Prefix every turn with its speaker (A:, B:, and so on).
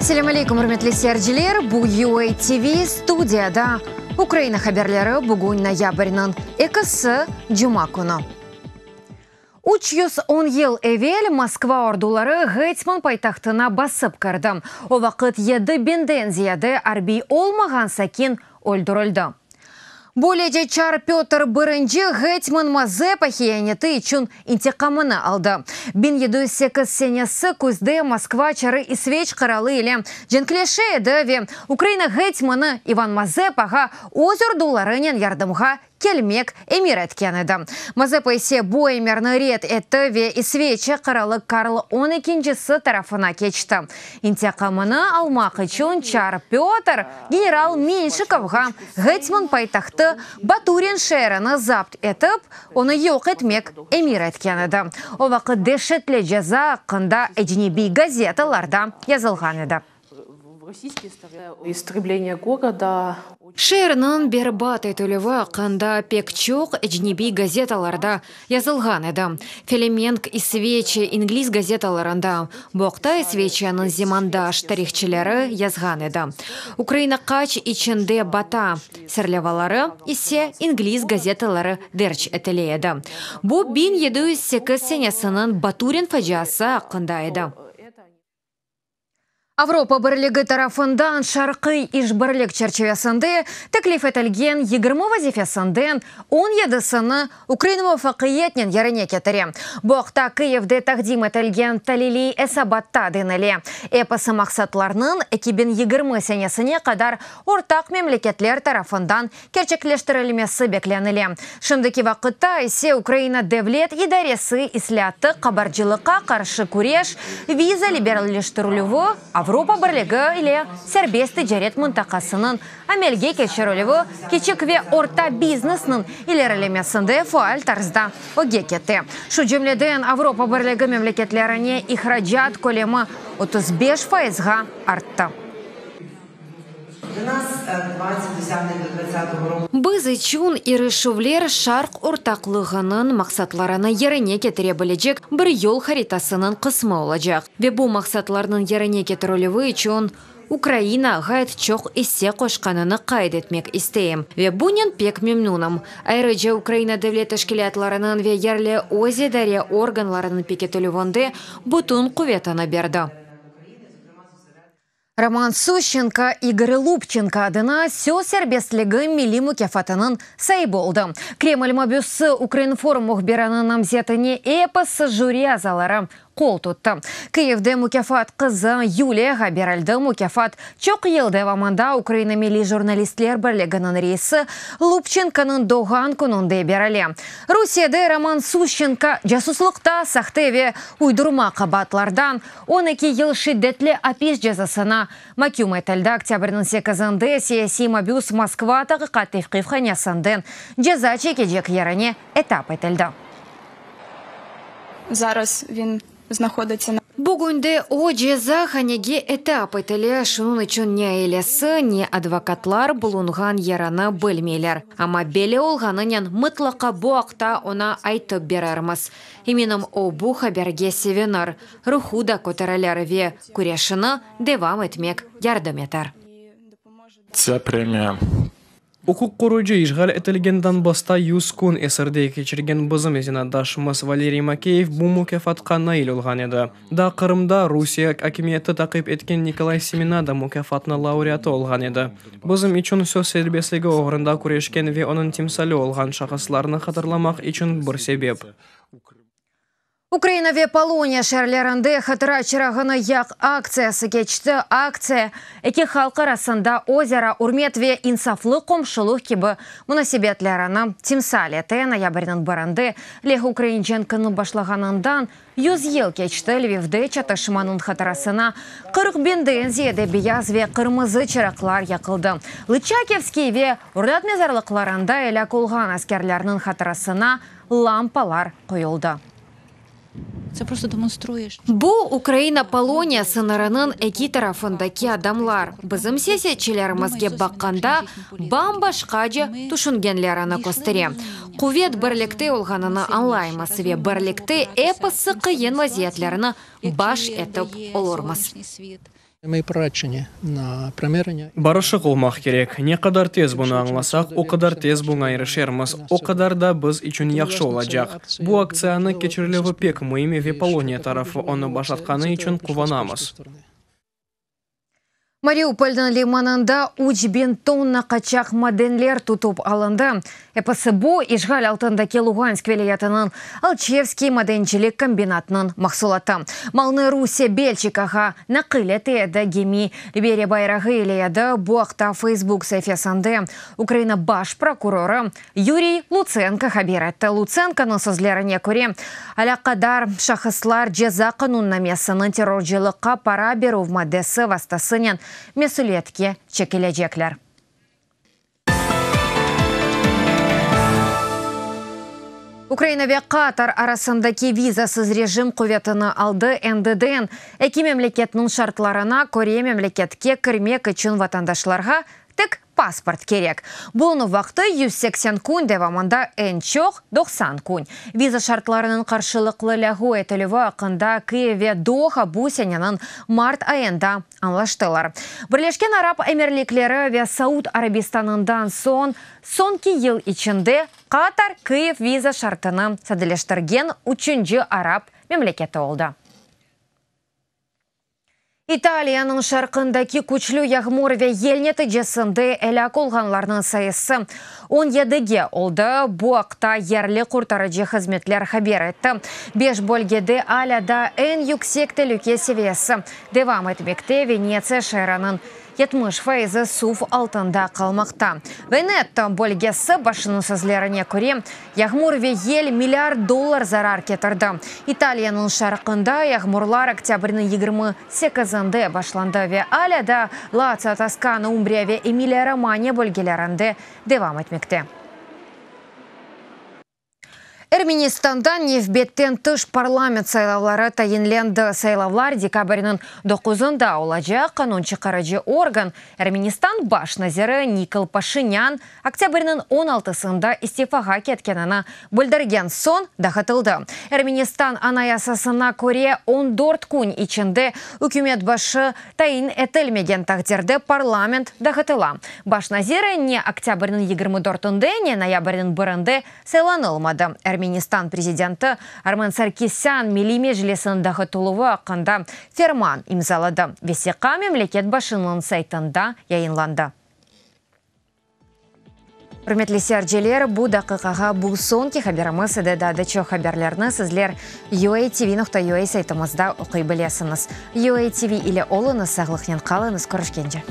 A: Selâm aleykum, ürmetli seyirciler! Bu UA TV studiyada Ukraina haberleri, bugün noyabrniñ ekisi, cuma künü. 310 yıl evel Moskva orduları Ğetman paytahtına basıp kirdi. O vaqıt yedi biñden ziyade arbiy olmağan sakin öldürildi. Böylece çar Pötr Birinci Ğetman Mazepa hiyaneti içün intiqamını aldı. 1708 senesi küzde Moskva çarı İsveç qıralı ile cenkleşe edi ve Ukraina ğetmanı İvan Mazepağa öz ordularınen yardımğa kelmek emir etken edi. Mazepa ise bu emirni red etti ve İsveçiya qıralı Karl on ekincisi tarafına keçti. İntiqamını almaq içün çar Pötr general Menşikovğa ğetman paytahtı Baturin şeerini zapt etip, onı yoq etmek emir etken edi. O vaqıt deşetli ceza aqqında ecnebiy gazetalarda yazılğan edi. Şeerniñ berbat etilüvi aqqında pek çoq ecnebiy gazetalarda yazılğan edi, Felemenk, İsveçiya, ingliz gazetalarında. Bu aqta İsveçiyanıñ zemandaş tarihçileri yazğan edi. Ukraina qaç içinde bata serlevaları ise ingliz gazetaları derc etile edi. Bu 1708 senesiniñ Baturin faciası aqqında edi. Avropa Birligi tarafından Şarqiy işbirlik çerçivesinde teklif etilgen 20 vazifesinden on yedisini Ukraina muvafaqiyetnen yerine ketire. Bu aqta Kıyivde taqdim etilgen taliliy esabatta denile. Episi maqsatlarnıñ 2020 senesine qadar ortaq memleketler tarafından kerçekleştirilmesi beklenile. Şimdiki vaqıtta ise Ukraina devlet idaresi islâatı, qabarcılıqqa qarşı küreş, viza liberalleştirilüvi, Avropa Birligi ile serbest ticaret mıntaqasınıñ amelge keçirilüvi, kiçik ve orta biznesniñ ilerilemesinde faal tarzda ögge kete. Şu cümleden, Avropa Birligi memleketlerine ihracat kölemi 35 fayızğa arttı. Biz içün irişüvler Şarq ortaqlığınıñ maqsatlarını yerine ketire bilecek bir yol haritasınıñ qısmı olacaq. Ve bu maqsatlarnıñ yerine ketirilüvi içün Ukraina ğayet çoq isse qoşqanını qayd etmek isteyim. Ve bunen pek memnünim. Ayrıca Ukraina devlet teşkilâtlarınıñ ve yerli öz idare organlarınıñ pekitilüvinde bütün quvetini berdi. Roman Suşçenko İgor Lubçenko adına söz serbestligi milliy mukâfatınıñ saibi oldı. Kreml mabüsi Ukrinform mühbiriniñ namzetine episi jüri azaları qol tuttı. Kıyivde mukâfat qızı Yuliyağa berildi. Mukâfat çoq yıl devamında Ukraina Milliy jurnalistler birliginiñ reisi Lubçenkonıñ doğğan kününde berile. Rusiyede Roman Suşçenko casuslıqta sahte ve uydurma qabaatlardan 12 yıl şiddetli apis cezasına maküm etildi. Oktâbrniñ sekizinde siyasiy mabüs Moskva taqiqat tevqifhanesinden ceza çekecek yerine etap etildi.
B: Zaraz vin znahodıtsâ na.
A: Bugünde o, cezahanege etap etile, şunıñ içün ne ailesi, ne advokatlar bulunğan yerini bilmeyler. Amma belli olğanınen mıtlaqa bu aqta oña aytıp berermiz. Eminim, o bu haberge sevinir, ruhu da köterilir ve küreşini devam etmek yardım eter.
C: Tsâ premiya.
D: Uquq qoruyıcı işğal etilgen Donbassta 100 kün esirde keçirgen bizim zenaatdaşımız Valeriy Makeyev bu mukâfatqa nail olğan edi. Daa Qırımda Rusiye akimiyeti taqip etken Nikolay Semena da mukâfatnıñ laureatı olğan edi. Bizim içün söz serbestligi oğrunda küreşken ve onıñ timsali olğan şahıslarnı hatırlamaq içün bir sebep.
A: Ukraina ve Poloniya şeerlerinde Hatıra çırağını yaq aktsiyası keçti. Aktsiya eki halq arasında özara ürmet ve insaflı qomşuluq kibi munasebetlerini timsal ete. Noyabrniñ birinde leh-ukrain cenkiniñ başlağanından 100 yıl keçti, Lvivde çatışmanıñ hatırasına 40 biñden ziyade beyaz ve qırmızı çıraqlar yaqıldı. Lıçakivskiy ve Orlat mezarlıqlarında elâk olğan askerlerniñ hatırasına lampalar qoyuldı. Bu, Ukraina-Poloniya sıñırınıñ eki tarafındaki adamlar bizim siyasetçilerimizge baqqanda bam-başqaca tüşüngenlerini köstere. Quvet birlikte olğanını añlaymız ve birlikte episi qıyın vaziyetlerni baş etip olurmız.
D: Barışıq olmaq kerek. Ne qadar tez bunı añlasaq, o qadar tez buña irişermiz, o qadar da biz içün yahşı olacaq. Bu aktsiyanı keçirilüvi pek müim ve Poloniya tarafı onı başlatqanı içün quvanamız.
A: Mariupolnıñ limanında 3000 tonna qaçaq madenler tutıp alındı. Episi bu, işğal altındaki Lugansk vilâyetiniñ Alçevskiy madencilik kombinatınıñ mahsulatı. Malnı Rusiye Belçikağa naqil ete edi, gemi Liberiya bayrağı ile edi. Bu aqta Facebook saifesinde Ukraina baş prokurorı Yuriy Lutsenko haber etti. Lutsenkonıñ sözlerine köre, alâqadar şahıslar Ceza qanunnamesiniñ terrorcılıqqa para berüv maddesi vastasınen mesüliyetke çekilecekler. Ukraina ve Qatar arasındaki vizasız rejim quvetini aldı. Endiden eki memleketniñ şartlarına köre memleketke kirmek içün vatandaşlarğa tek pasport kerek. Bulunuv vaqtı 180 kün devamında, eñ çoq 90 kün. Viza şartlarınıñ qarşılıqlı lâğu etilüvi aqqında Kyiv ve Doha bu seneniñ mart ayında añlaştılar. Birleşken Arap Emirlikleri ve Saud Arabistanından soñ soñki yıl içinde Qatar Kyiv viza şartını sadeleştirgen üçünci arap memleketi oldı. İtaliyanıñ şarqındaki küçlü yağmur ve yel neticesinde elâk olğanlarnıñ sayısı on yedige oldı. Bu aqta yerli qurtarıcı hızmetler haber etti. Beş bölgede alâ daa eñ yüksek telüke seviyesi devam etmekte, Venetsiya şeeriniñ 70 faizi suv altında qalmaqta. Venetto bölgesi başınıñ sözlerine köre, yağmur ve yel milliard dollar zarar ketirdi. İtaliyanıñ şarqında yağmurlar oktâbrniñ 28-inde başlandı ve alâ daa Latsio, Toskana, Umbriya ve Emiliya-Romanya bölgelerinde devam etmekte. Ermenistanda nevbetten tış parlament saylavları tayinlendi. Saylavlar dekabrniñ doquzında olacaq. Qanun çıqarıcı organ Ermenistan baş naziri Nikol Paşinyan oktâbrniñ on altısında istifağa ketkenini bildirgen soñ dağıtıldı. Ermenistan Anayasasına köre, on dört kün içinde ükümet başı Tayin etilmegen taqdirde parlament dağıtıla. Baş nazir ne oktâbrniñ 24-nde, ne noyabrniñ birinde saylanılmadı. Ermenistan prezidenti Armen Sarkisân Milliy Meclisniñ dağıtıluvı aqqında ferman imzaladı. Vesiqa memleket başınıñ saytında yayınlandı. Ürmetli seyirciler, bu daqiqağa bu soñki haberimiz edi. Daa da çoq haberlerni sizler UATV.UA saytımızda oquy bilesiñiz. UATV ile oluñız, sağlıqnen qalıñız, körüşkence.